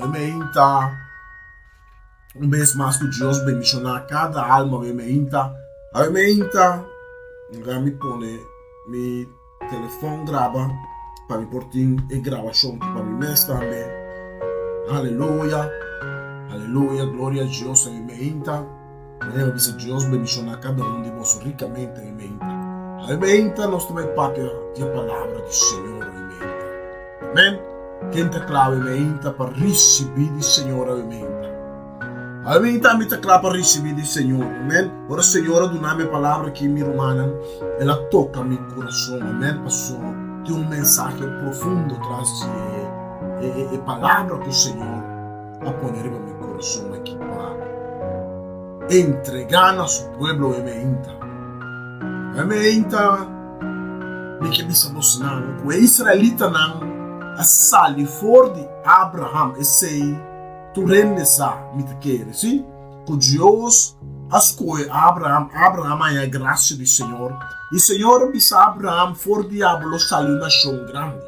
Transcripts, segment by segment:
Awe meinta un bes mas ku Dios bendishoná kada alma awe meinta. Awe meinta nga mi pone mi telefòn graba pa mi por tin e grabashon ki pa mi mes tambe. Aleluya, aleluya, gloria a Dios awe meinta. Manera mi bisa Dios bendishoná kada un di boso rikamente awe meinta. Awe meinta nos ta bai papia di e palabra di Señor awe meinta. Amen. Ken ta kla awe meinta pa risibí di Señor awe meinta? Awe meinta ami ta kla pa risibí di Señor. Amen. Ora Señor a duna mi e palabra aki, mi rumannan, el a toka mi kurason. Amen. Paso tin un mensahe profundo tras di e, e, e palabra ku Señor a pone riba mi kurason aki pa entregá na su pueblo awe meinta. Awe meinta. Mi ke bisa bosnan ku e israelitanan a sali for di Abraham, esei tur hende sa, mi ta kere, sí, ku Dios a skohe Abraham, Abraham a haña e grasia di Señor, i Señor a bisa Abraham, For di abo lo sali un nashon grandi.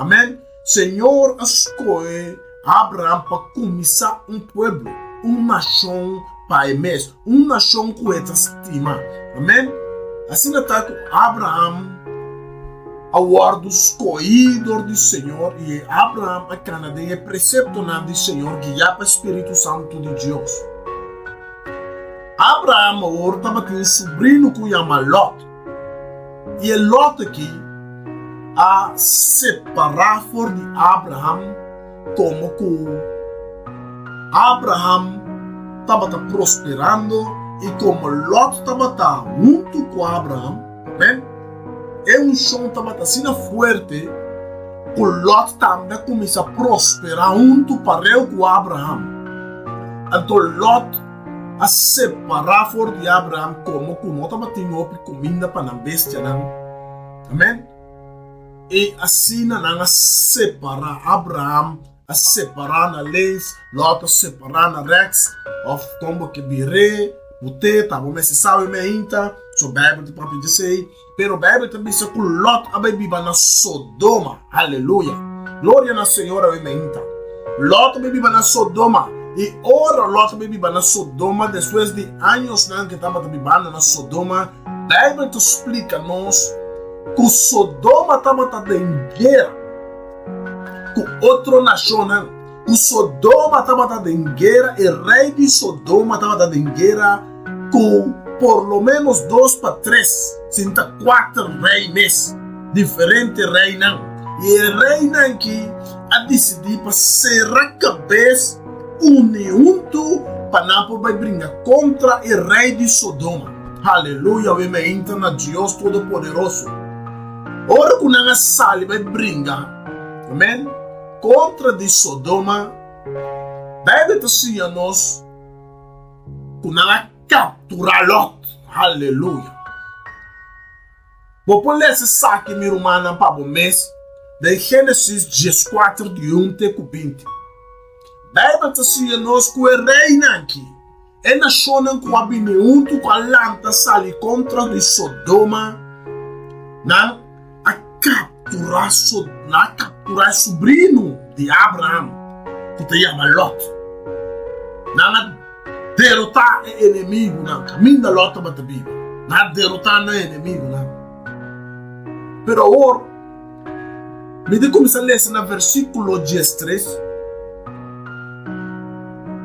Amèn. Señor a skohe Abraham pa kuminsá un pueblo, un nashon pa e mes, un nashon ku e ta stima. Amèn. Asina ta ku Abraham a wòrdu skohí dor di Señor i e Abraham a kana den e preseptonan di Señor guiá pa e Spiritu Santu di Dios. Abraham awor tabatin un subrino ku yama Lòt. I e Lòt aki a separá for di Abraham komo ku Abraham tabata prosperando i komo Lòt tabata huntu ku Abraham, amèn, e unshon tabata asina fuerte ku Lòt tambe a kuminsá prosperá huntu pareu ku Abraham. Anto Lòt a separá for di Abraham komo ku no tabatin hopi kuminda pa nan bestianan. Amèn. I asina nan a separá. Abraham a separá na links, Lòt a separá na rèks, òf kon bo ke bir'é, bot'é, ta bo mester sabe mi ainta, so Beibel ta papia djesei. Pero Beibel ta bisa ku Lòt a bai biba na Sodoma. Aleluya! Gloria na Señor awe meinta. Lòt a bai biba na Sodoma. I ora Lòt a bai biba na Sodoma, despues di añosnan ku e tabata bibando na Sodoma, Beibel ta splika nos ku Sodoma tabata den guera ku otro nashonnan. Ku Sodoma tabata den guera, e rei di Sodoma tabata den guera ku por lo ménos dos pa tres, sin ta kuater rei mes, diferente reinan. I e reinan ki a disidí pa sera kabes, uni huntu pa nan por bai bringa kontra e rei di Sodoma. Haleluya! Awe meinta na Dios Todopoderoso. Ora ku nan a sali bai bringa, amèn, kontra di Sodoma, Beibel ta siña nos ku nan a kapturá Lòt. Haleluya! Bo por lesa esaki, mi rumannan, pa bo mes den Génesis dieskuater di un te ku 20. Beibel ta siña nos ku e reinan aki, e nashonnan ku a bini huntu ku a lanta sali kontra di Sodoma, nan a kapturá nan a kapturá e subrinu di Abraham ku ta yama Lòt. Nan a derotá e enemigunan kaminda Lòt tabata biba. Nan a derotá nan enemigunan. Pero awor, mi ta kuminsá lesa na versíkulo diestres.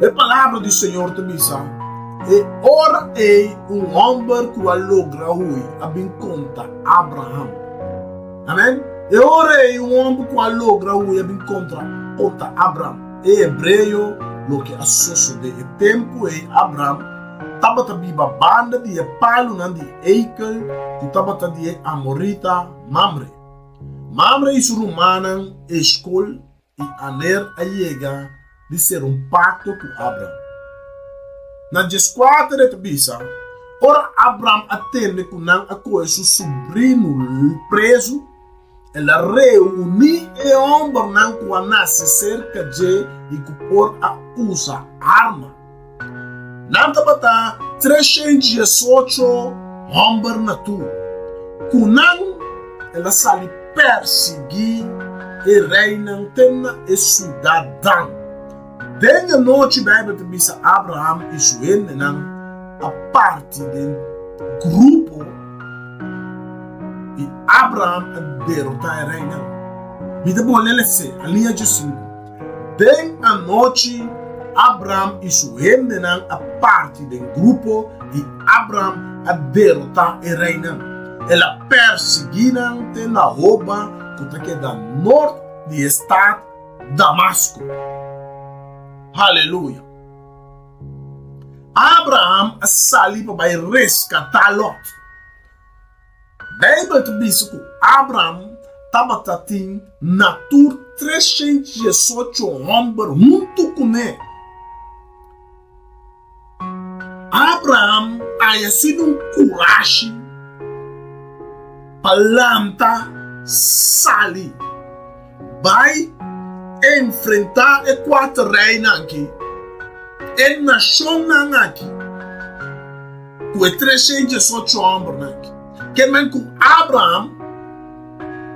E palabra di Señor ta bisa, E ora ei un hòmber ku a logra hui a bin konta Abraham. Amen. E ora ei un hòmber ku a logra hui a bin kontra konta Abraham, e hebreo, loke a sosodé. E tempu ei Abraham tabata biba banda di e palunan di eikel ku tabata di e amorita Mamre. Mamre i su rumannan Eshkol I Aner a yega di sera un pakto ku Abram. Na dieskuater e ta bisa, Ora Abram a tende ku nan a kohe su subrinu prezu, el a reuní e hòmbernan ku a nase serka dje i ku por a usa arma. Nan tabata 318 hòmber na tur. Ku nan el a sali pèrsiguí e reinan te na e siudat Dan. Den anochi Bijbel ta bisa Abraham i su hendenan a parti den grupo i Abraham a derotá e reinan. Mi ta bolbe lese alinea djesinku. Den anochi Abraham i su hendenan a parti den grupo i Abraham a derotá e reinan. El a persiguí nan te na Hoba ku ta keda nort di e stat Damasko. Haleluya! Abraham a sali pa bai reskatá Lòt. Beibel ta bisa ku Abraham tabata tin na tur 318 hòmber huntu kuné. Abraham a siña un kurashi pa lanta sali bai enfrentá e kuater reinan aki, e nashonnan aki ku e 318 hòmbernan aki. Ke men ku Abraham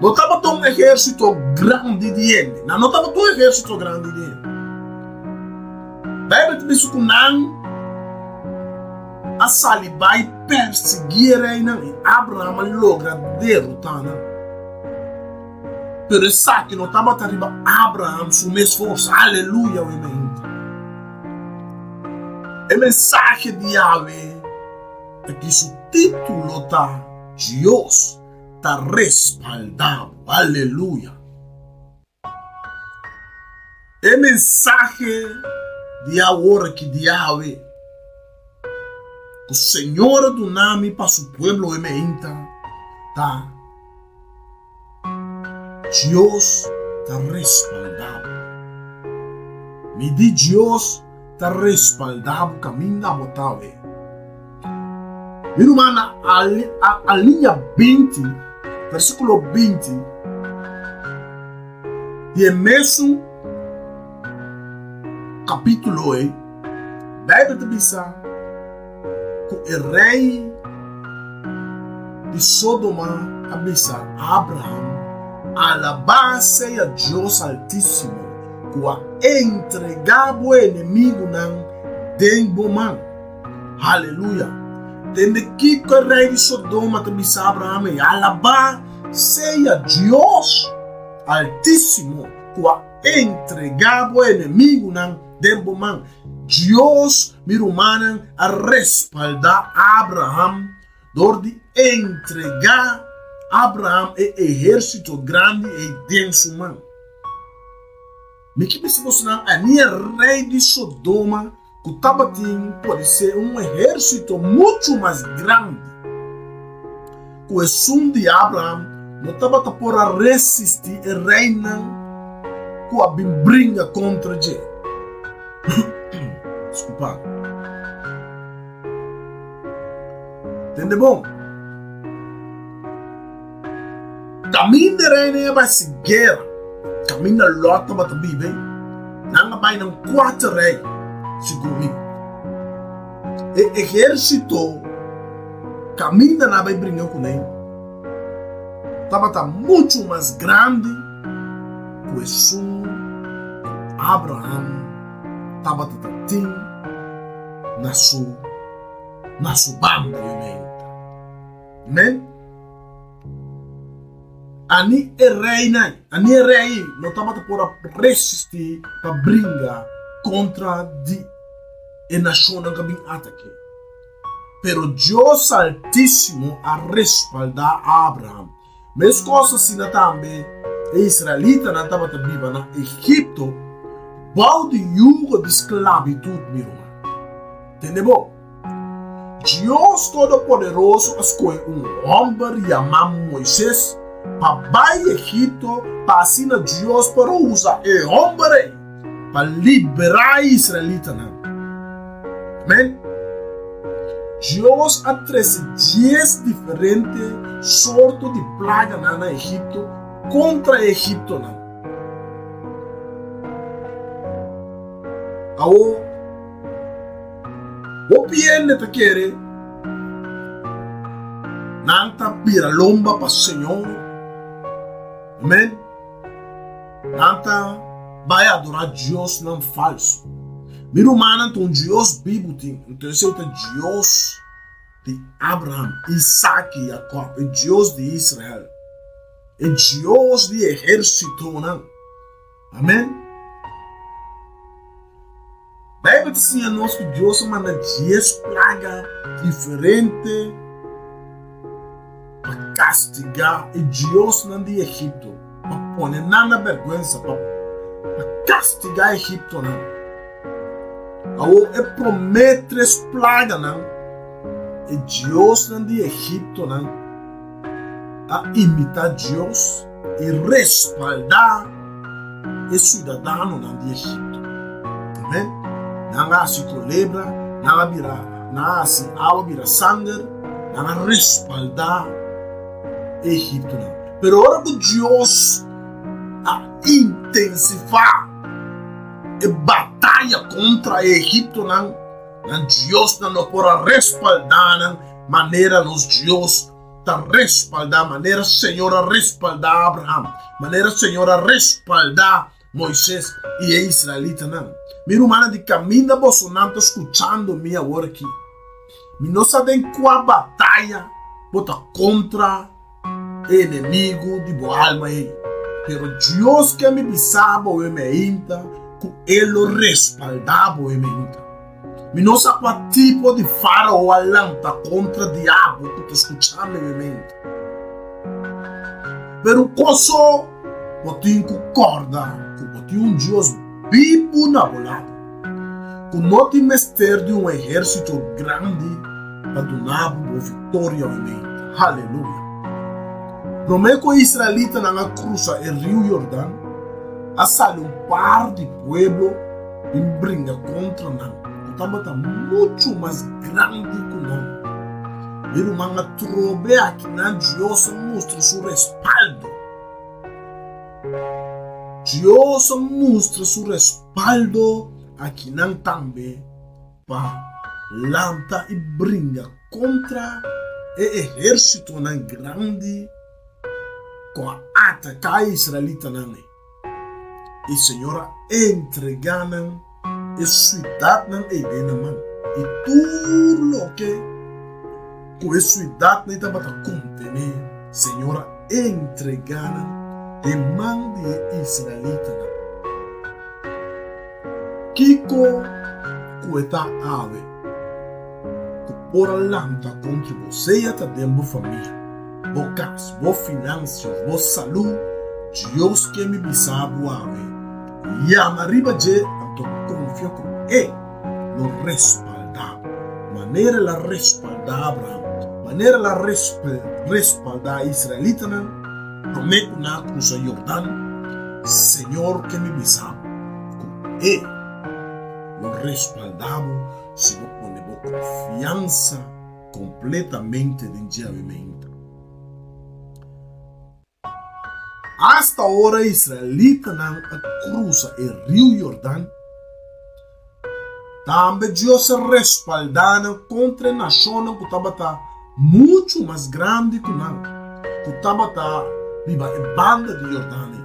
no tabata un ehérsito grandi di hende. Nan no tabata un ehérsito grandi di hende. Bijbel ta bisa ku nan a sali bai persiguí e reinan i Abraham a logra derotá nan. Pero esaki no tabata riba Abraham su mes forsa. Aleluya, oe mente. E mensahe di awe ta ki su título ta Dios ta respaldá bo. Aleluya. E mensahe di awor aki di awe ku Señor a duna mi pa su pueblo e meinta ta, Dios ta respalda bo. Mi di Dios ta respalda bo kaminda bo ta awe. Mi ruman na aliña 20, versíkulo 20 di e mesun kapítulo ei, Beibel ta bisa ku e rei di Sodoma a bisa Abraham, Alabá sea Dios Altísimo ku a entregá bo enemigunan den bo man. Haleluya! Tende kiko e rei di Sodoma ta bisa Abraham ei, Alabá sea Dios Altísimo ku a entregá bo enemigunan den bo man. Dios, mi rumannan, a respaldá Abraham dor di entregá Abraham e ehérsito grandi ei den su man. Mi ke bisa bosonan, ani e rei di Sodoma ku tabatin podisé un ehérsito muchu mas grandi ku esun di Abraham, no tabata por a resistí e reinan ku a bin bringa kontra dje. Diskulpa. Tende bon. Kaminda e reinan a bai si guera, kaminda Lòt tabata biba, nan a bai nan kuater rei, segun mi. E ehérsito kaminda nan a bai bringa kuné tabata muchu mas grandi ku esun ku Abraham tabata ta tin na su na su banda. Amen. Ani e reinan, ani e rei no tabata por a resistí pa bringa kontra di e nashonnan ku a bin atak'é. Pero Dios Altísimo a respaldá Abraham. Meskos asina tambe e israelitanan tabata biba na Egipto bou di yugo di sklabitut, mi ruman. Tende bo? Dios Todopoderoso a skohe un hòmber yamá Moises pa bai Egipto pa asina Dios por a usa e hòmber ei pa liberá e israelitanan. Amèn. Dios a trese dies diferente sorto di plaganan na Egipto kontra e egiptonan. Awor. Hopi hende ta kere nan ta bira lomba pa Señor. Amen. Nan ta. Bai adorá diosnan falsu. Mi rumannan ta un Dios bibu tin, anto esei ta Dios di Abraham, Isaac i Jacob, e Dios di Israel, e Dios di ehérsitonan. Amen. Bijbel ta siña nos ku Dios a manda dies plaga diferente pa kastigá e diosnan di Egipto, pa pone nan na bèrgwensa, pa kastigá egiptonan. Awor e promé tres plaganan, e diosnan di egiptonan a imitá Dios i respaldá e siudadanonan di Egipto. Amen. Nan a hasi kolebra, nan a bira, nan a hasi awa bira sanger, nan a respaldá e egiptonan. Pero ora ku Dios a intensifá e bataya kontra e egiptonan, nan diosnan no por a respaldá nan manera nos Dios ta respaldá, manera Señor a respaldá Abraham, manera Señor a respaldá Moises i e israelitanan. Mi rumannan di kaminda bosonan ta skuchando mi awor aki. Mi no sa den kua bataya bo ta kontra e enemigu di bo alma ei, pero Dios ke mi bisa bo e meinta ku e lo respaldá bo e meinta. Mi no sa kua tipo di Fárao a lanta kontra di abo ku ta skucha mi mente. Pero un kos so bo tin ku kòrda, ku bo tin un Dios bibu na bo lado, ku no tin mester di un ehérsito grandi pa duna bo bo viktoria awe mente. Haleluya! Promé ku e israelitanan a krusa e riu Yordan, a sali un par di pueblo bin bringa kontra nan ku tabata muchu mas grandi ku nan. Mi ruman atrobe akinan Dios a mustra su respaldo. Dios a mustra su respaldo akinan tambe pa lanta i bringa kontra e ehérsitonan grandi ku a ataká e israelitanan ei. I Señor a entregá nan e siudatnan ei den nan man, i tur loke ku e siudatnan ei tabata kontené, Señor a entregá nan den man di e israelitanan. Kiko ku e ta awe ku por a lanta kontra bo, sea ta den bo famia, bo kas, bo finansias, bo salú, Dios ke mi bisa bo awe, yama riba dje anto konfia ku E lo respaldá bo, manera El a respaldá Abraham, manera El a respaldá e israelitanan promé ku nan a krusa Yordan, Señor ke mi bisa bo ku E lo respaldá bo si bo pone bo konfiansa Completamente den dje avimento. Asta ora e israelitanan a crusa e riu Jordan, tambe Dios a respaldá nan contra e nacionnan cu tabata muchu mas grandi cu nan, cu tabata biba e banda di Jordan ei.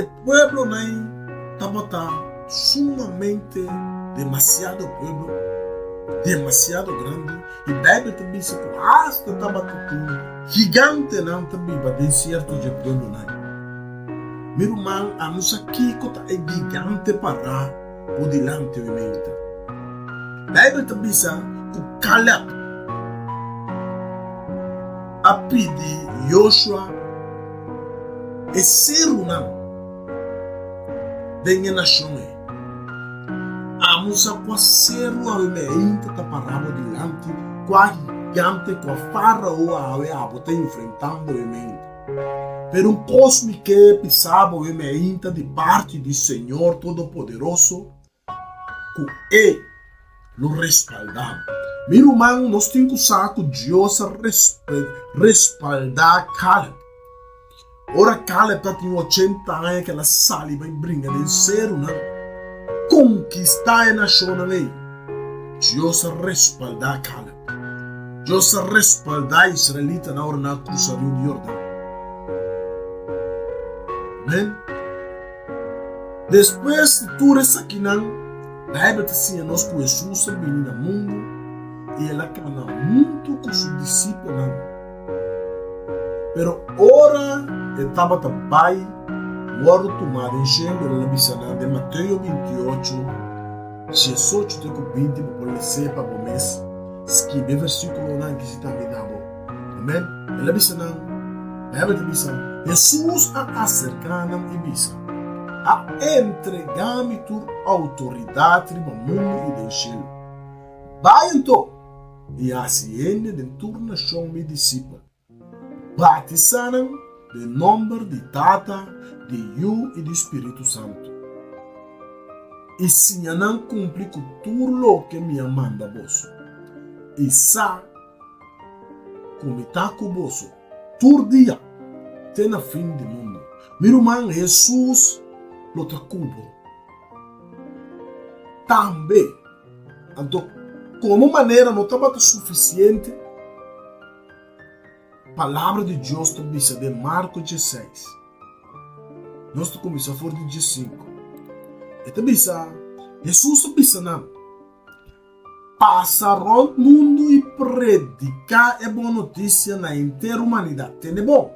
E pueblonan tabata sumamente demasiado pueblo, demasiado grandi, i Beibel ta bisa ku asta tabata tin gigantenan ta biba den sierto dje pueblonan. Mi ruman, a no sa kiko ta e gigante pará bo dilanti mi menta. Beibel ta bisa ku Kaleb a pidi Yoshua e serunan den e nashon ei. Amo sa kua seru awe mi ainda ta pará bo dilanti, kua gigante, kua fárao awe abo ta enfrentando awe mi ainda. Pero un kos mi ke bisa bo awe mi ainda di parti di Señor Todopoderoso, ku E lo respaldá bo. Mi ruman, nos tin ku sa ku Dios a respaldá Caleb. Ora Caleb tatin ochenta aña ku el a sali bai bringa den serunan, konkistá e nashonnan ei, Dios a respaldá Caleb. Dios a respaldá e israelitanan ora nan a krusa riu di Yordan. Amen. Despues di tur esakinan, Beibel ta siña nos ku Hesus a bini na mundu i el a kana huntu ku su disipelnan. Pero ora e tabata bai wòrdu tumá den shelu, el a bisa nan den Mateo 28, 18 te ku 20, bo por les'é pa bo mes, skibi e versíkulonan ki si tambe na bo. Amèn. El a bisa nan, Beibel ta bisa, Hesus a aserká nan i bisa, A entregá mi tur outoridat riba mundu i den shelu. Bai anto, i hasi hende den tur nashon mi disipel. Batisá nan den nòmber di Tata, di Yu i di Spiritu Santu, i siña nan kumpli ku tur loke mi a manda boso. I sa ku mi ta ku boso tur dia te na fin di mundu. Mi ruman, Hesus lo ta ku bo tambe. Anto, komo manera no tabata sufisiente, Palabra di Dios ta bisa den Marko dieseis. Nos ta kuminsá for di diesinku. E ta bisa, Hesus a bisa nan, Pasa rònt mundu i prediká e bon notisia na henter humanidat. Tende bon!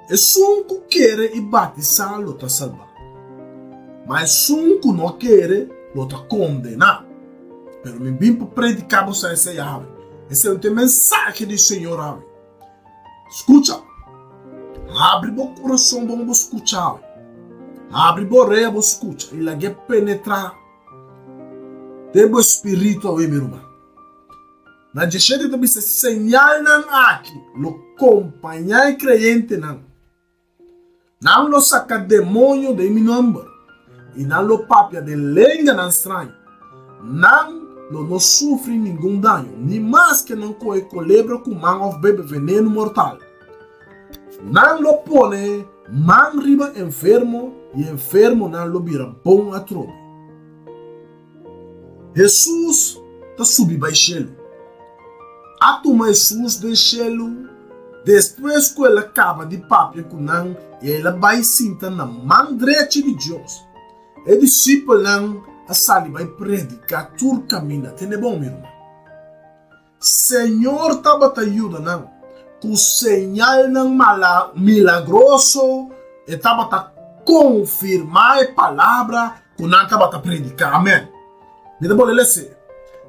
Esun ku kere i batisá lo ta salbá, ma esun ku no kere lo ta kondená. Pero mi bin pa prediká boso esei awe. Esei no ta e mensahe di Señor awe. Skucha! Habri bo kurason bon bo skucha awe. Habri bo orea bo skucha i lag'é penetrá den bo espiritu awe, mi ruman. Na djeshete ta bisa señalnan aki lo kompañá e kreyentenan. Nan lo saka demoño den mi nòmber, i nan lo papia den lenganan straño. Nan lo no sufri ningun daño, ni maske nan kohe kolebra ku man òf bebe venenu mortal. Nan lo pone man riba enfermo, i enfermonan lo bira bon atrobe. Hesus ta subi bai shelu. A tuma Hesus den shelu despues ku el a kaba di papia ku nan i el a bai sinta na man drechi di Dios. E disipelnan a sali bai prediká tur kaminda. Tende bon, mi ruman. Señor tabata yuda nan ku señalnan milagroso, e tabata konfirmá e palabra ku nan tabata prediká. Amèn. Mi ta bolbe lesa.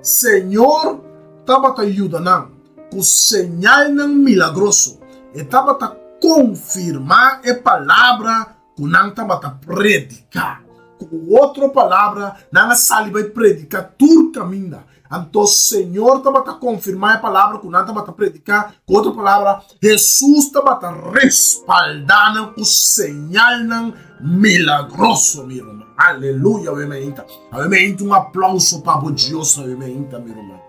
Señor tabata yuda nan ku señalnan milagroso, e tabata konfirmá e palabra ku nan tabata prediká. Ku otro palabra, nan a sali bai prediká tur kaminda. Anto Señor tabata konfirmá e palabra ku nan tabata prediká. Ku otro palabra, Hesus tabata respaldá nan ku señalnan milagroso, mi ruman. Aleluya, awe meinta. Awe meinta un aplauso pa bo Dios, awe meinta, mi ruman.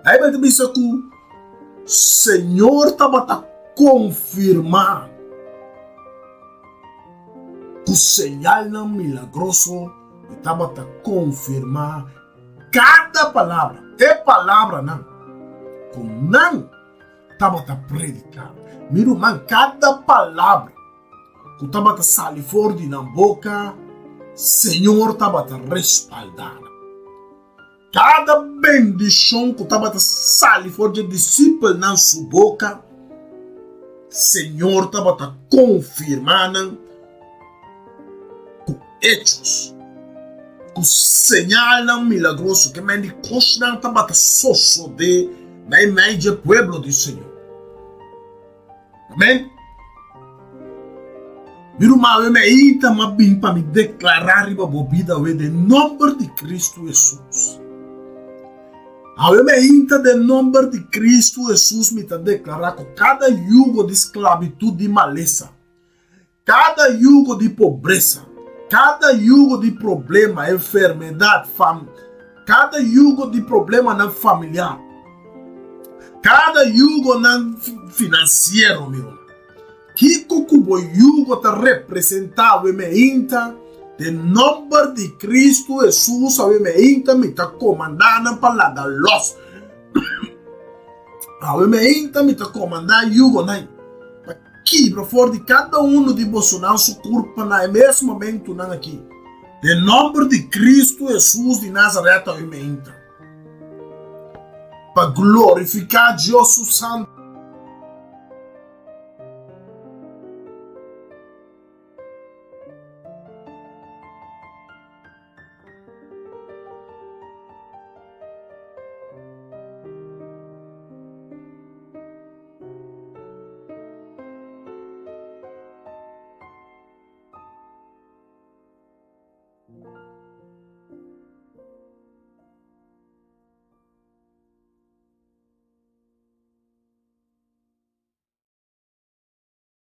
Bijbel ta bisa ku Señor tabata konfirmá ku señalnan milagroso i tabata konfirmá kada palabra, e palabranan ku nan tabata prediká. Mi ruman, kada palabra ku tabata sali for di nan boka, Señor tabata respaldá nan. Kada bendishon ku tabata sali for dje disipelnan su boka, Señor tabata konfirmá nan ku echos, ku señalnan milagroso, ke men di kosnan tabata sosodé meimei dje pueblo di Señor. Amen. Mi ruman, awe mi ainda m'a bin pa mi deklará riba bo bida awe den nòmber di Kristu Hesus. Awe mi ainda den nòmber di Kristu Hesus mi ta deklará ku kada yugo di sklabitut di malesa, Kada yugo di pobresa, kada yugo di problema, enfermedad, fam, kada yugo di problemanan familiar, kada yugonan finansiero, mi ruman. Kiko ku bo yugo ta representá awe meinta, den nomber di Cristo Jesus awe meinta mi ta komandá nan pa laga los. Awe meinta mi ta komandá yugonan pa. kibra for di kada unu di bosonan su kurpa na e mes momentunan aki. Den nòmber di Kristu Hesus di Nazaret awe meinta. Pa glorifiká Dios su santu.